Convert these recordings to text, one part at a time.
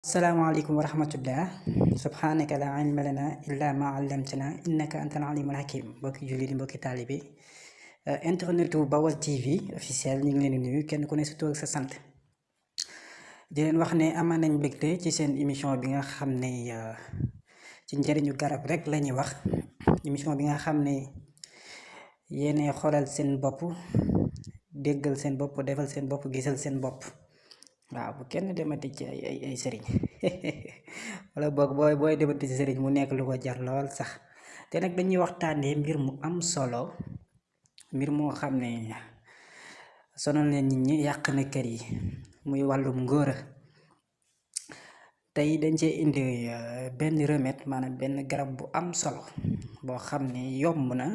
Assalamualaikum warahmatullah subhanaka la ilma lana illa ma 'allamtana innaka antal alimul hakim mbokki jullit mbokki taalibe internetu Baol TV officiel ñu ngi leen di nuyu kenn ku ne sa tur ak sa sant di leen wax ne amaan nañ mbégte ci seen émission bi nga xam ne ci njëriñu garab rek la ñuy wax émission bi nga xam ne yéene xoolal seen bopp déggal seen bopp defal seen bopp gisal seen bopp waaw bu kenn demati ci ay sëriñ wala boog booy demati ci sëriñ mu nekk lu ko jar lool sax te nag dañuy waxtaanee mbir mu am solo mbir moo xam ne sonal na nit ñi yàq na kër yi muy wàllum ngóora tey dañ cee indi benn remède maanaam benn garab bu am solo boo xam ne yomb na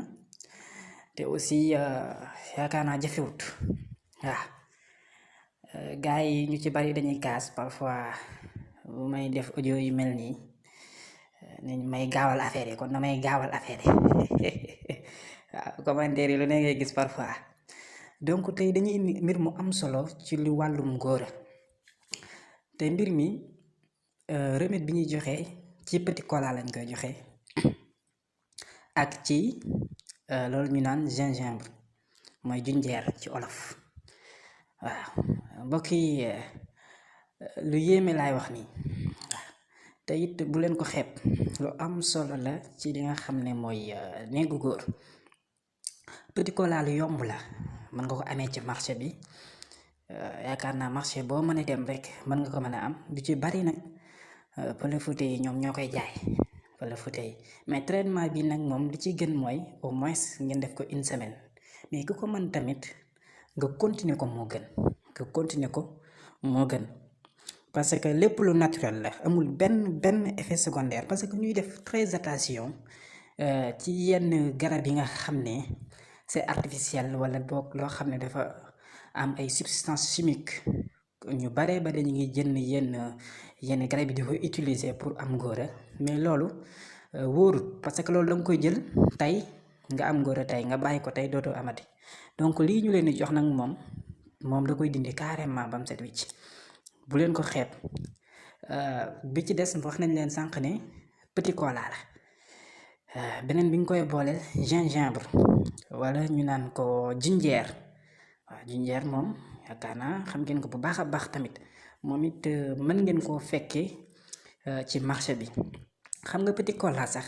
te aussi yaakaar naa jafewut waaw gaa yi ñu ci bari dañuy kaas parfois bu may def audio yu mel nii nañ may gaawal affaire yi kon damay gaawal affaire yi waaw commentaire yi lu ne ngay gis parfois donc tey dañuy indi mbir mu am solo ci lu wàllum ngóora te mbir mi remède bi ñuy joxe ci petit cola lañ koy joxe ak ci loolu ñu naan gingembre mooy junjeer ci olof waaw mbokk yi lu yéeme laay wax nii te it bu leen ko xeeb lu am solo la ci li nga xam ne mooy néegu góor petit cola lu yomb la mën nga ko amee ci marché bi yaakaar naa marché boo mën a dem rek mën nga ko mën a am du ci bari nag Pël Fuuta yi ñoom ñoo koy jaay Pël Fuuta yi mais traitement bi nag moom li ci gën mooy au moins ngeen def ko une semaine mais ku ko mën tamit nga continuer ko moo gën parce que lépp lu naturel la amul benn effet secondaire parce que ñuy def très attention ci yenn garab yi nga xam ne c'est artificiel wala boog loo xam ne dafa am ay substances chimiques ñu bare ñu ngi jënd yenn garab yi di ko utiliser pour am ngóora mais loolu wóorut parce que loolu da nga koy jël tey nga am ngóora tey nga bàyyi ko tey dootoo amati donc lii ñu leen di jox nag moom da koy dindi carrément bam set wicc bu leen ko xeeb bi ci des wax nañ leen sànq ne petit cola la beneen bi ñu koy booleel gingembre wala ñu naan ko jinjeer waaw jinjeer moom yaakaar naa xam ngeen ko bu baax a baax tamit moom it mën ngeen koo fekkee ci marché bi xam nga petit cola sax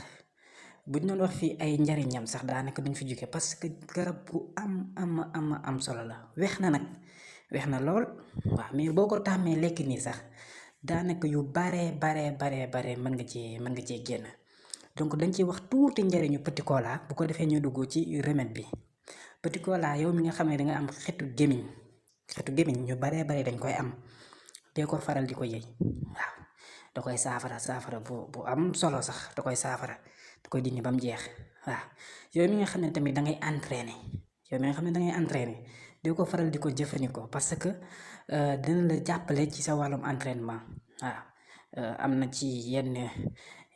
buñ doon wax fii ay njariñam sax daanaka duñ fi jóge parce que garab bu am solo la weex na lool waaw mais boo ko tàmmee lekk nii sax daanaka yu bare mën nga cee génn donc dañ ciy wax tuuti njariñu petit cola bu ko defee ñu dugg ci remède bi petit cola yow mi nga xam ne danga am xetu gémmiñ ñu bare dañ koy am dee ko faral di ko yëy waaw da koy saafara bu am solo sax da koy saafara da koy dindi ba mu jeex waaw yow mi nga xam ne tamit dangay entraîner di ko faral di ko jëfandikoo parce que dina la jàppale ci sa wàllum entraînement waaw am na ci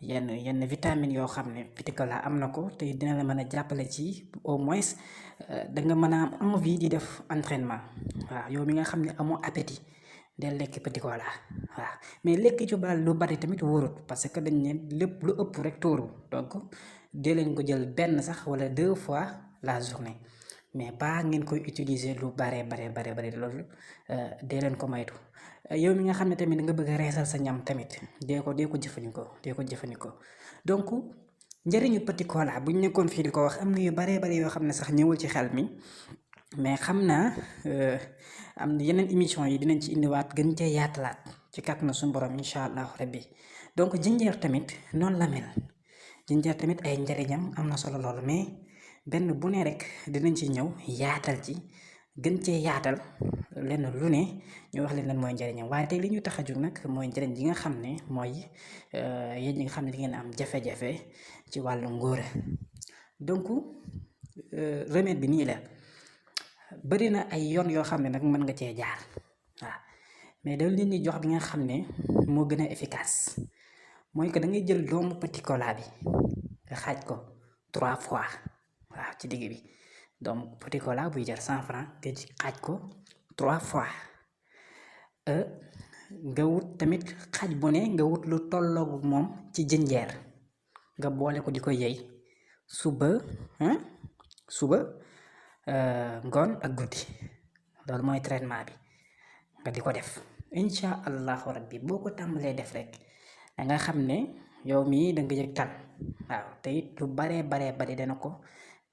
yenn vitamines yoo xam ne petit cola am na ko te dina la mën a jàppale ci au moins danga mën a am envie di def entraînement waaw yow mi nga xam ne amoo appétit del lekk petit cola waaw mais lekk ci lu bari tamit wóorut parce que dañ ne lépp lu ëpp rek tóoru donc dee leen ko jël benn sax wala 2 fois la journée mais pas ngeen koy utiliser lu bare loolu dee leen ko moytu yow mi nga xam ne tamit da nga bëgg a reesal sa ñam tamit dee ko jëfandikoo donc njëriñu petit cola bu ñu nekkoon fii di ko wax am na yu bare yoo xam ne sax ñëwul ci xel mi mais xam naa am na yeneen émission yi dinañ ci indiwaat gën cee yaatalaat ci kàttanu suñu borom incha allahu rabbi donc jinjeer tamit noonu la mel jinjeer tamit ay njëriñam am na solo loolu mais benn bu ne rek dinañ ci ñëw yaatal ci gën cee yaatal lenn lu ne ñu wax leen lan mooy njëriñam waaye tey li ñu tax a jóg nag mooy njëriñ yi nga xam ne mooy yéen ñi nga xam ne di ngeen am jafe-jafe ci wàllu ngóora donc remède bi nii la bari na ay yoon yoo xam ne nag mën nga cee jaar waaw mais da leen di jox bi nga xam ne moo gën a efficace mooy que da ngay jël doomu petit cola bi nga xaaj ko 3 fois waaw ci digg bi donc petit cola buy jar 100 francs nga ci xaaj ko 3 fois nga wut tamit xaaj bu ne nga wut lu tolloogu moom ci jinjeer nga boole ko di ko yëy suba suba ngoon ak guddi loolu mooy traitement bi nga di ko def incha allahu rabbi boo ko tàmbalee def rek da nga xam ne yow mii da nga yëg tan waaw te it lu baree bari dana ko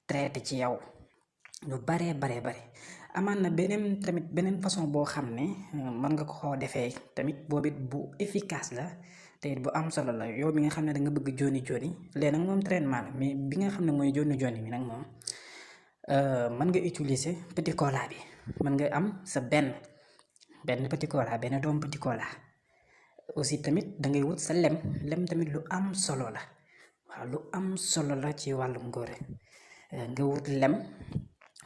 traité ci yow lu baree bari amaan na beneen façon boo xam ne mën nga ko defee tamit boobit bu efficace la te it bu am solo la yow mi nga xam ne da nga bëgg joni léegi nag moom traitement la mais bi nga xam ne mooy joni bi nag moom mën nga utiliser petit cola bi mën nga am sa benn petit cola benn doom petit cola aussi tamit da ngay wut sa lem tamit lu am solo la waaw lu am solo la ci wàllum ngóor nga wut lem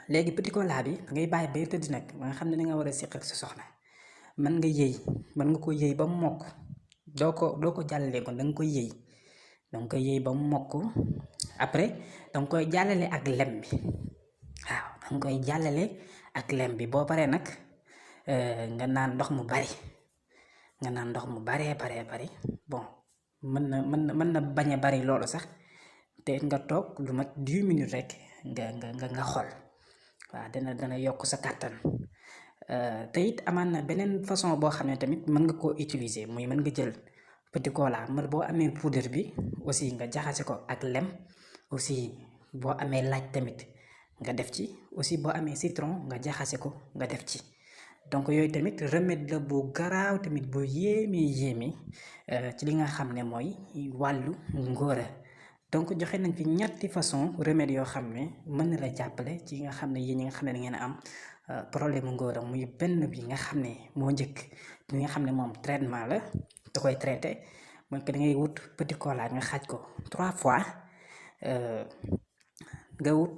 léegi petit cola bi ngay bàyyi ba tëdd nag ba nga xam ne da nga war a siq ak sa soxna mën nga ko yëy ba mu mokk doo ko jàllalee kon da nga koy yëy ba mu mokk après danga koy jàllale ak lem bi waaw danga koy jàllale ak lem bi boo paree nag nga naan ndox mu baree bon mën na bañ a bari loolu sax te nga toog lu mat 10 minutes rek nga xool waaw dana yokk sa kàttan te it amaan na beneen façon boo xam ne tamit mën nga koo utiliser muy mën nga jël petit cola boo amee poudre bi aussi nga jaxase ko ak lem aussi boo amee laaj tamit nga def ci aussi boo amee citron nga jaxase ko nga def ci donc yooyu tamit remède la bu garaaw tamit bu yéeme ci li nga xam ne mooy wàllu ngóora donc joxe nañ fi ñetti façon remède yoo xam ne mën na la jàppale ci nga xam ne yéen ñi nga xam ne da ngeen am problème ngóora muy benn bi nga xam ne moo njëkk bi nga xam ne moom traitement la da koy traité mooy que da ngay wut petit cola nga xaaj ko 3 fois nga wut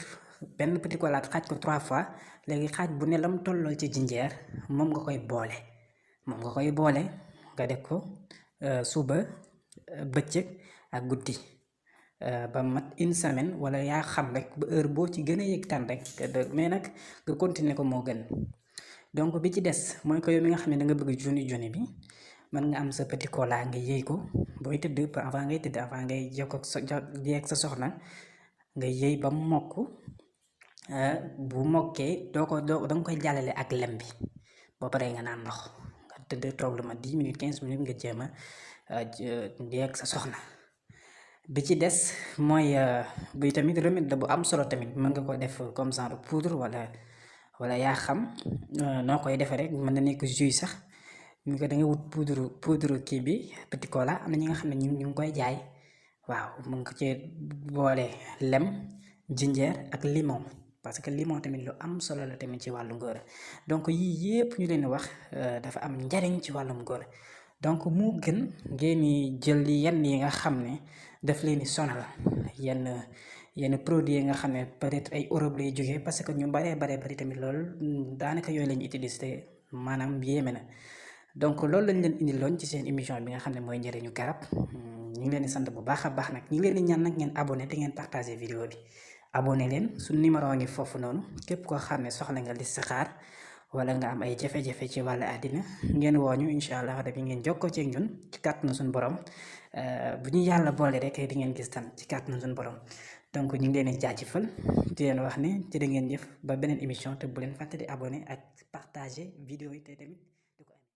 benn petit cola xaaj ko 3 fois léegi xaaj bu ne lam tolloo ci jinjeer moom nga koy boole nga def ko suba bëccëg ak guddi ba mat une semaine wala yaa xam rek ba heure boo ci gën a yëg tan rek mais nag nga continuer ko moo gën donc bi ci des mooy ko yow mi nga xam ne da nga bëgg joni bi mën nga am sa petit cola nga yëy ko booy tëdd avant ngay jeeg sa soxna nga yëy ba mokk bu mokkee danga koy jàllale ak lem bi boo paree nga naan ndox nga tëdd toog lu ma 10 minutes 15 minutes nga jéem a jeeg sa soxna bi ci des mooy bi tamit remède la bu am solo tamit mën nga ko def comme genre poudre wala yaa xam noo koy defee rek mën na nekk jus sax ñu ko da nga wut poudre kii bi petit cola am na ñi nga xam ne ñu ngi koy jaay waaw mën nga ci boole lem jinjeer ak limon parce que limon tamit lu am solo la tamit ci wàllu ngóora donc yii yëpp ñu leen wax dafa am njariñ ci wàllum ngóora donc mu gën ngeen jël yenn yi nga xam ne daf leen di sonal yenn produit yi nga xam ne peut-être ay Europe lay jógee parce que ñu bari tamit loolu daanaka yooyu lañu utiliser maanaam yéeme na donc loolu lañ leen indiloon ci seen émission bi nga xam ne mooy njëriñu garab ñu ngi leen di sant bu baax a baax nag ñu ngi leen di ñaan nag ngeen abonné te ngeen partagé vidéo bi abonné leen suñu numéro ngi foofu noonu képp koo xam ne soxla nga listixaar wala nga am ay jafe-jafe ci wàllu àddina ngeen wooñu incha allah rabi ngeen jokkoo ci ñun ci kàttanu suñu borom bu ñu yàlla boole rek di ngeen gis tan ci kàttanu suñu borom donc ñu ngi leen di jaajëfal di leen wax ne jërë ngeen jëf ba beneen émission te bu leen fàtte di abonné ak partager vidéo yi te tamit